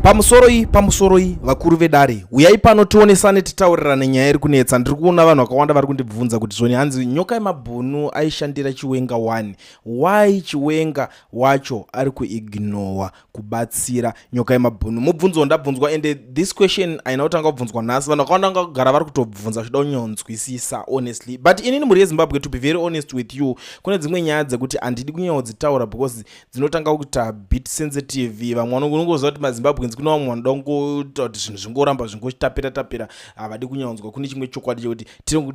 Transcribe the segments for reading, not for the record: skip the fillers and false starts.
Pamusoroi, pamusoroi, vakuru vedare, uyai pano tionesane, titaurirane nyaya iri kunetsa. Ndiri kuona vanhu vakawanda vari kundibvunza kuti zvoni hanzi Nyoka Yemabhunu aishandira Chiwenga 1, why Chiwenga wacho ari kuignowa kubatsira Nyoka Yemabhunu? Mubvunzo wandabvunzwa, and this question haina kutanga kubvunzwa nhasi. Vanhu vakawanda vangagara vari kutobvunza vachida kunyonzwisisa, honestly. But inini, mhuri yeZimbabwe, to be very honest with you, kune dzimwe nyaya dzekuti handidi kunyanya because dzinotanga kuita bit sensitive. Vamwe vanongoziva kuti maZimbabweans, kune vamwe vanoda kungoita kuti zvinhu zvingoramba zvingotapira tapira, havadi kunyanzwa. Kune chimwe chokwadi chekuti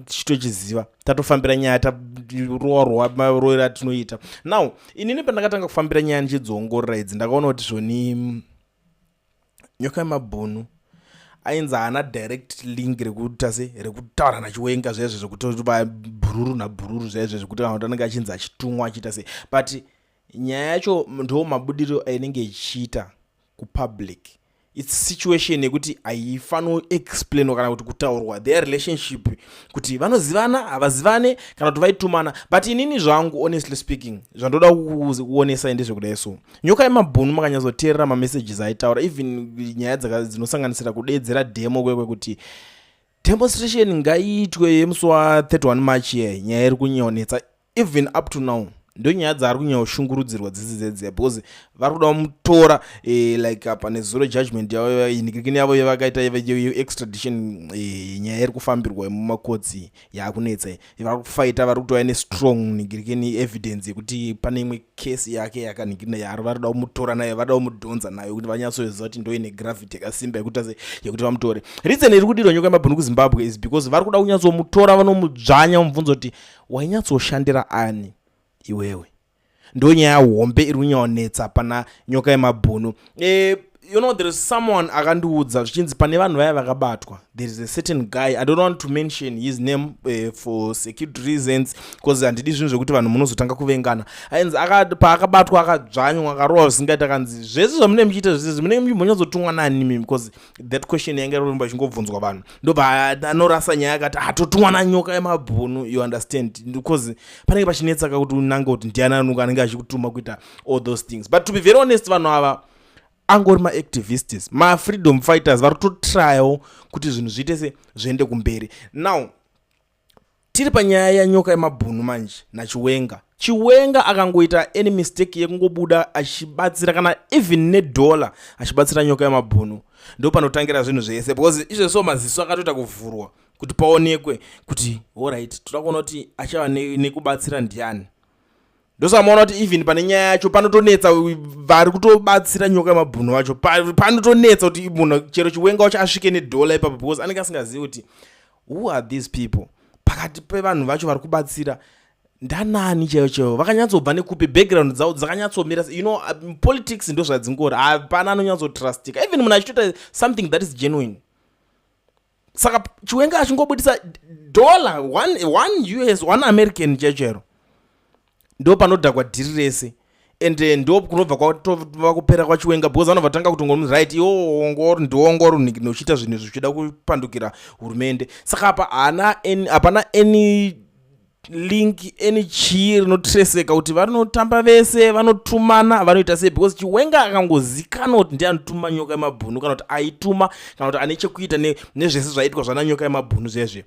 tichitochiziva, tatofambira nyaya, tarowa rowa maroero atinoita. Now, inini pandakatanga kufambira nyaya ndichidziongorora idzi, ndakaona kuti zvoni Nyoka Yemabhunu ainzi haana direct link rekuita se rekutaura naChiwenga zvaizvo, zvekuti bhururu nabhururu zvaizvo, zvekuti kana kuti anenge achinzi achitumwa achiita sei. But nyaya yacho ndo mabudiro ainenge ichiita kupublic. It's situation yekuti haifaniri explainwa kana kuti kutaurwa their relationship, kuti vanozivana, havazivane, kana kuti vaitumana. But inini zvangu, honestly speaking, zvandoda kuonesai ndezvekudai. So Nyoka Yemabhunu, makanyatsoteerera mamessages aitaura, even nyaya dzinosanganisira kudeedzera demo kwekwe kuti demonstration ngaiitwe yemusi wa31 March, ye nyaya iri kunyonetsa even up to now, ndo nyaya dzaari kunyanya dzidzi dzedziya, because vari kuda kumutora like apa nezuro judgment yavo, nhikirikini yavo yavakaita extradition, nyaya iri kufambirwa mumakotsi yaakunetsa. Vari kufaita, vari kutouya nestrong nhikirikini evidence yekuti pane imwe kesi yake yakanhikirina yaari vari kuda kumutora nayo, varida kumudhonza nayo kuti vanyatsoziva kuti ndo ine gravity yakasimba yekuti se yekuti vamutore. Reason iri kudirwa Nyoka Yemabhunu kuZimbabwe is because vari kuda kunyatsomutora, vanomudzvanya, mubvunzo kuti wainyatsoshandira ani iwewe. Ndo nyaya hombe iri kunyanyonetsa pana Nyoka Yemabhunu. You know, there is someone akandiudza zvichinzi pane vanhu vaya vakabatwa, there is a certain guy, I don't want to mention his name for security reasons, because handidi zvinhu zvekuti vanhu munozotanga kuvengana. Ainzi paakabatwa akadzvanywa, akarohwa zvisingaiti, akanzi zvese zvamunenge muchiita zvese munenge muchimbonyatsotumwa nani mimi? Because that question yanga iromba ichingobvunzwa vanhu. Ndobva anorasa nyaya akati atotumwa naNyoka Yemabhunu, you understand? Because panenge pachinetsaka kuti unange kuti ndiani anenge achikutuma kuita all those things. But to be very honest, vanhu ava angori maactivists, mafreedom fighters, vari kutotryawo kuti zvinhu zviite se zviende kumberi. Now tiri panyaya yaNyoka Yemabhunu manje naChiwenga. Chiwenga akangoita any mistake yekungobuda achibatsira kana even nedollar achibatsira Nyoka Yemabhunu, ndo panotangira zvinhu zvese, because izvezvo maziso akatoita kuvhurwa kuti paonekwe kuti alright, toda kuona kuti achava nekubatsira ndiani. Ndosaka maona kuti even pane nyaya yacho panotonetsa vari kutobatsira Nyoka Yemabhunu vacho, panotonetsa kuti munhu chero Chiwenga wacho asvike nedollar ipapo, because anenge asingazivi kuti who are these people pakati pevanhu vacho vari kubatsira, ndanani chaivo chaivo, vakanyatsobva nekupi, background dzavo dzakanyatsomira. Politics ndo zvadzingori, hapana anonyatsotrustika even munhu achitoita something that is genuine. Saka Chiwenga achingobudisa dollar one US, one American chaichero, ndo panodhakwa dhiri rese, and ndo kunobva kwatova kupera kwaChiwenga, because vanobva tanga kutongo right, iwo ndiwongoro uchiita zvinhu zvichida kupandukira hurumende. Saka apa hapana any link, any chii rinotreseka kuti vanotamba vese, vanotumana, vanoita sei, because Chiwenga akangozikanwa kuti ndiye anotuma Nyoka Yemabhunu, kana kuti aituma, kana kuti ane chekuita nezvese zvaiitwa zvana Nyoka Yemabhunu zvezve,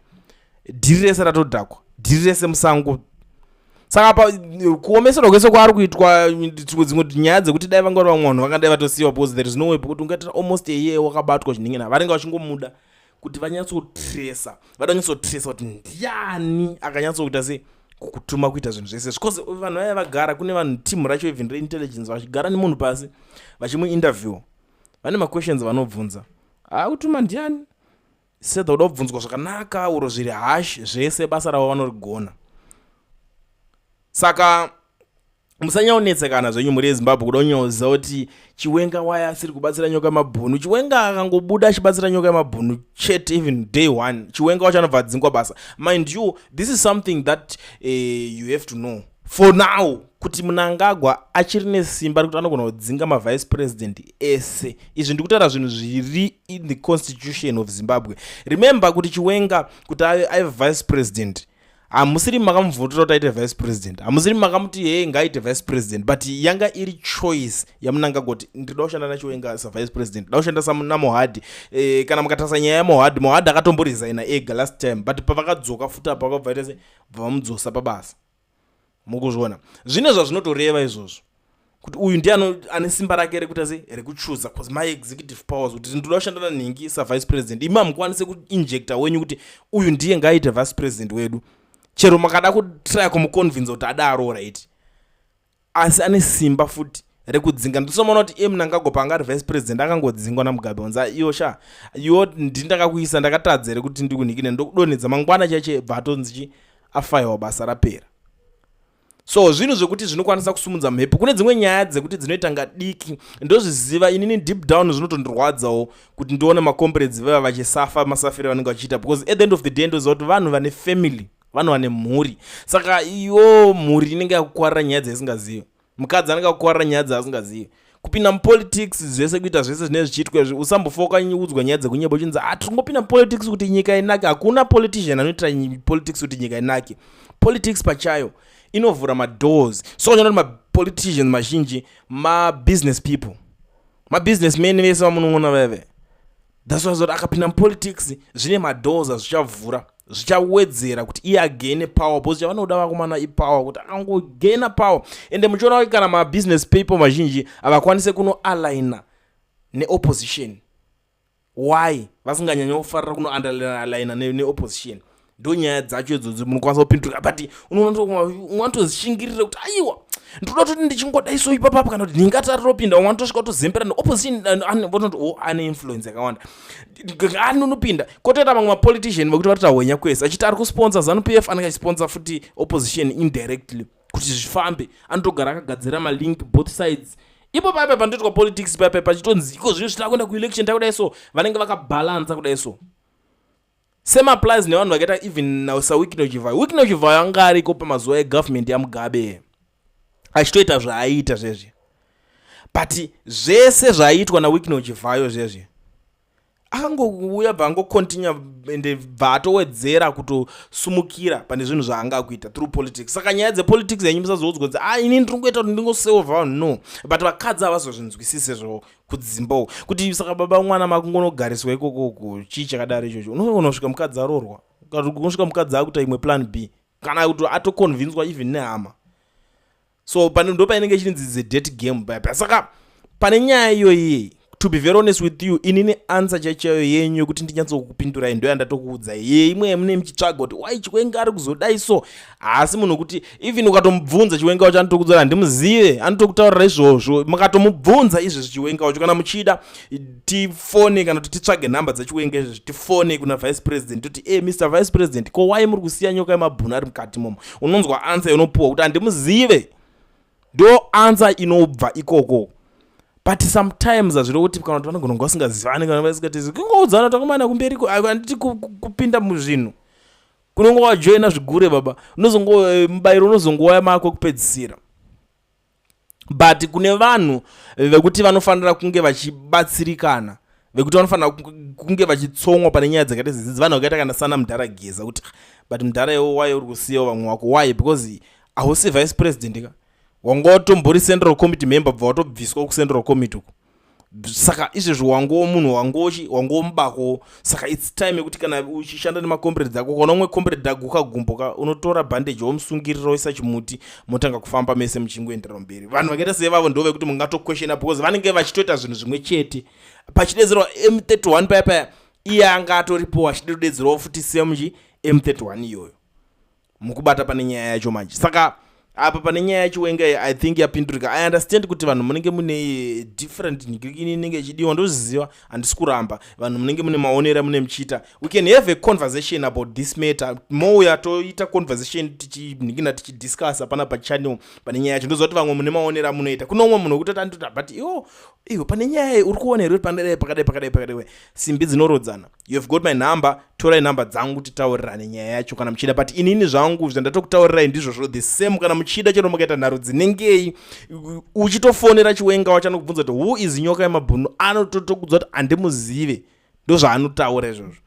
dhiri rese ratodhakwa, dhiri rese musango. Saka pa kuomeserwa kwese kwaari kuitwa, dzimwe nyaya dzekuti dai vanga vari vamwe vanhu vangadai vatosiyiwa, because there is no way pekuti ungaitira almost a year wakabatwa chiningina. Vanenge vachingomuda kuti vanyatsotresa, vada kunyatsotresa kuti ndiani akanyatsokuita sei kukutuma kuita zvinhu zvese, because vanhu vaya vagara, kune vanhu, timu racho even reintelligence, vachigara nemunhu pasi vachimuinterview, vane maquestions vanobvunza, akutuma ndiani, sedha kuda kubvunzwa zvakanaka uro zviri hash zvese, basa ravo vanorigona. Saka musanyaonetsekana zvenyu, mhuri yeZimbabwe, kuda kunyaoziva kuti Chiwenga waya asiri kubatsira Nyoka Yemabhunu. Chiwenga akangobuda achibatsira Nyoka Yemabhunu chete, even day one, Chiwenga wacho anobva adzingwa basa. Mind you, this is something that you have to know for now, kuti Munangagwa achiri nesimba rekuti anogona kudzinga mavice president ese. Izvi ndikutaura zvinhu zviri in the constitution of Zimbabwe. Remember kuti Chiwenga kuti ave vice president Hamusiri makamuvhotera kuti aite vice president, hamusiri makamuti hei, ngaaite vice president, but yanga iri choice yaMnangagwa kuti ndinoda kushanda naChiwenga savice president, ndoda kushanda naMohadi. Kana mukatarisa nyaya yaMohadi, Mohadi akatomboresigna ega last time, but pavakadzoka futi apa vakabva vaita se bva vamudzosa pabasa. Mukuzviona zvine zvazvinotoreva izvozvo, kuti uyu ndiye ane simba rake rekuita sei, rekuchuza, cause my executive powers kuti ndinoda kushanda nanhingi savice president. Imi hamukwanisi kuinjecta wenyu kuti uyu ndiye ngaaite vice president wedu, chero makada kutrya kumuconvince kuti adaro, right? Asi ane simba futi rekudzinga. Ndinosomaona kuti iye Mnangagwa paanga ari vice president akangodzingwa naMugabe, wanza iyo sha, iwo ndini ndakakuisa, ndakatadza here kuti ndikunhikine, ndokudonhedza mangwana chaiche, bva atonzi chi afayiwa, basa rapera. So zvinhu zvekuti zvinokwanisa kusumudza mhepo. Kune dzimwe nyaya dzekuti dzinoita nga diki, ndozviziva inini deep down, zvinotondirwadzawo kuti ndione macomrades veva vachisafa masafiro avanenge vachiita, because at the end of the day ndoziva kuti vanhu vane family, vanhu vane mhuri. Saka iwo mhuri inenge yakukwarira nyaya dzaisingazivi, mukadzi anenge akukwarira nyaya dzaasingazivi. Kupinda mupolitics zvese, kuita zvese zvinenge zvichiitwa izvi, usambofa wakaudzwa nyaya dzekunyeba uchinzi, "A, tingopinda mupolitics kuti nyika inake." Hakuna politician anoitira politics kuti nyika inake. Politics pachayo inovhura madoors. So unoona kuti mapoliticians mazhinji mabusiness people, mabusinessmen vese vamunoona veve. That's why zoti akapinda mupolitics zvine madoors azvichavhura, zvichawedzera kuti iye againe power, because chavanoda vakomana ipower, kuti akangogaina power. Ende muchiona kuti kana mabusiness people mazhinji havakwanise kunoaligna neopposition. Why vasinganyanyi kufarira kunoaligna neopposition? Ndo nyaya dzacho idzodzo munokwanisa kupindura, but unotozishingirira kuti aiwa, ndoda kutoti ndichingodai so ipapapo, kana kuti ndingatarira umwe anotosvika kutozembera neopposition, vonoti o ane influence yakawanda, anonopinda. Kotoita mamwe mapolitician vekuti vatoti ahwenya kwese, achiti ari kusponsor ZANU PF, anenge achisponsor futi opposition indirectly kuti zvifambe. Anotogara akagadzira malink both sides. Ipo paipa panotoitwa politics, paipa pachitonzi iko zvino zvitava kuenda kuelection, takudai so, vanenge vakabhalansa kudai. So same applies nevanhu vakaita even saWicknell Chivayo. Wicknell Chivayo anga ariko pamazuva egovernment yaMugabe achitoita zvaaiita zvezvi, but zvese zvaiitwa naWicknell Chivayo zvezvi, akangouya bva angocontinue, ende bva atowedzera kutosumukira pane zvinhu zvaanga kuita through politics. Saka nyaya dzepolitics yenyu musazoudzwa kunzi, "A, ini ndiri kungoita kuti ndingosevha vanhu." No, but vakadzi havazozvinzwisise zvo kudzimbawo kuti saka baba mwana makungonogariswa ikokoko, chii chakadaro ichocho? Unosvika mukadzi arorwa, unosvika mukadzi akuita imwe plan B, kana kuti atoconvinswa even nehama. So pane ndo painenge ichinzi the dirty game paya. Saka pane nyaya iyoyi, to be very honest with you, inini answer chaichaiyo yenyu yekuti ndinyatsokupindurai ndo yandatokuudzai yeimwe yamune muchitsvaga kuti wai Chiwenga ari kuzodai. So haasi munhu kuti even ukatomubvunza Chiwenga wacho anotokuudza kuti handimuzive, anotokutaurira izvozvo. Mukatomubvunza izvezvi Chiwenga wacho, kana muchida tifone, kana kuti titsvage nhamba dzaChiwenga izvezvi, tifone kuna vice president, toti, "E, Mr Vice President, ko wai muri kusiya Nyoka yemabhunu ari mukati momo?" Unonzwa answer inopuwa kuti handimuzive. Ndo answer inobva ikoko. But sometimes hazviro kuti kana kuti vanogona kunge vasingazivani kana vasingatezi, kungoudzana takomana kumberi, handiti kupinda muzvinhu kunonge wajoina zvigure baba, unozongo mubayiro unozongouya mako kupedzisira. But kune vanhu vekuti vanofanira kunge vachibatsirikana, vekuti vanofanira kunge vachitsomwa pane nyaya dzakaita sedzidzi, vanhu vakaita kana sana Mudhara Geza, kuti but mudhara iwo, why uri kusiyawo vamwe wako? Why? Because hausi vice president ka, wanga watombori central committee member, bva watobviswa kucentral committee uko. Saka izvezvi wangowo munhu wangochi wangowo mubako. Saka it's time yekuti kana uchishanda nemacomrades ako, kana umwe comrade aguka gumbo ka, unotora bandage womusungirira, woisa chimuti, motanga kufamba mese muchingoenderera mberi. Vanhu vakaita sevavo ndo vekuti mungatoquestiona, because vanenge vachitoita zvinhu zvimwe chete. Pachidedzerwa M31 paya paya, iye anga atoripo achidodedzerawo futi same M31 iyoyo. Mukubata pane nyaya yacho manje. Saka apa pane nyaya yaChiwenga, I think yapindurika. I understand kuti vanhu munenge mune different nhikirikini inenge ichidiwa, ndozviziva, handisi kuramba. Vanhu munenge mune maonero amune muchiita. We can have a conversation about this matter, mouya toita conversation, tichinhikina, tichidiscussa pana pachannel pane nyaya yacho. Ndoziva kuti vamwe mune maonero amunoita. Kune umwe munhu wekutoti andoti, "But iwo iwo pane nyaya uri kuona here kuti panadai pakadai pakadai pakadai?" Simbi dzinorodzana. You have got my number, torai nhamba dzangu, titaurirane nyaya yacho kana muchida. But inini zvangu zvandatokuttaurirai ndizvozvo the same. Kana muchida, chero mukaita nharo dzinengei, uchitofonera Chiwenga wacho, anokubvunza kuti, "Who is Nyoka yemabhunu?" Anototokudza kuti handimuzive. Ndo zvaanotaura izvozvo.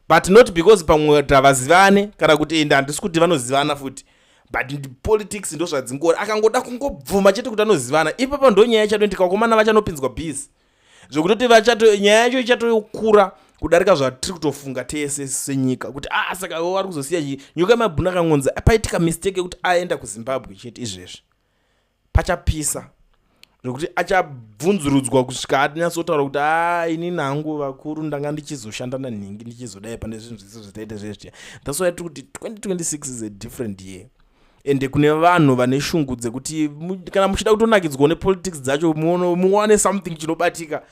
But not because pamwe tavazivane kana kuti ende handisi kuti vanozivana futi, but politics ndo zvadzingori. Akangoda kungobvuma chete kuti anozivana, ipapa ndo nyaya ichatoitika. Vakomana vachanopinzwa busy zvekutoti vachato nyaya yacho ichatokura kudarika zvatiri kutofunga tese senyika kuti ah, saka vari kuzosiya chii? Nyoka yemabhunu akangonzi paitika mistake yekuti aenda kuZimbabwe chete, izvezvi pachapisa zvekuti achabvunzurudzwa kusvika anyatsotaura kuti a, inini hangu vakuru, ndanga ndichizoshanda nanhingi, ndichizodai pane zvinhu zvese zvitaita zvezviya. That's why tiri kuti 2026 is a different year. Ende kune vanhu vane shungu dzekuti kana muchida kutonakidzwawo nepolitics dzacho, muwane something chinobatika,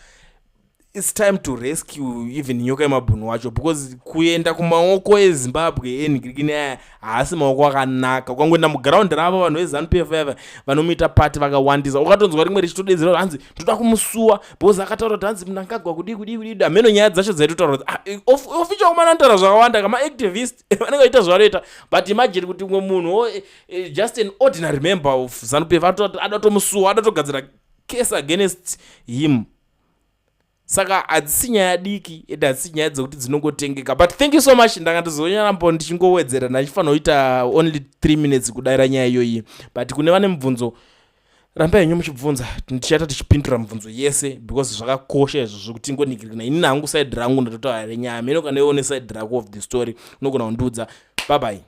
it's time to rescue even Nyoka yemabhunu wacho, because kuenda kumaoko eZimbabwe enhingirikini aya haasi maoko akanaka. Ukangoenda mugraundi ravo, vanhu veZANU PF ava vanomuita pati vakawandisa. Ukatonzwa rimwe richitodedzera hanzi toda kumusuwa because akataura kuti hanzi Mnangagwa kudii kudii kudii. Hameno nyaya dzacho dzaitotaura kuti ah, official kumana anotaura zvakawanda, kamaactivist vanenge vachiita zvavanoita. But imagine kuti umwe munhu, just an ordinary member of ZANU PF, ada tomusuwa, ada togadzira case against him. Saka hadzisi nyaya diki, ende hadzisi nyaya dzekuti dzinongotengeka. But thank you so much. Ndanga ndizonyarambo ndichingowedzera, ndachifanira kuita only 3 minutes kudayira nyaya iyoyi. But kune vane mubvunzo, rambai henyu muchibvunza, tichaita tichipindura mibvunzo yese, because zvakakosha izvo zvekuti ngoningirikina. Inini hangu side rangu ndatotaura renyaya meno. Kana ione side rako of the story, unogona kundiudza. Bye bye.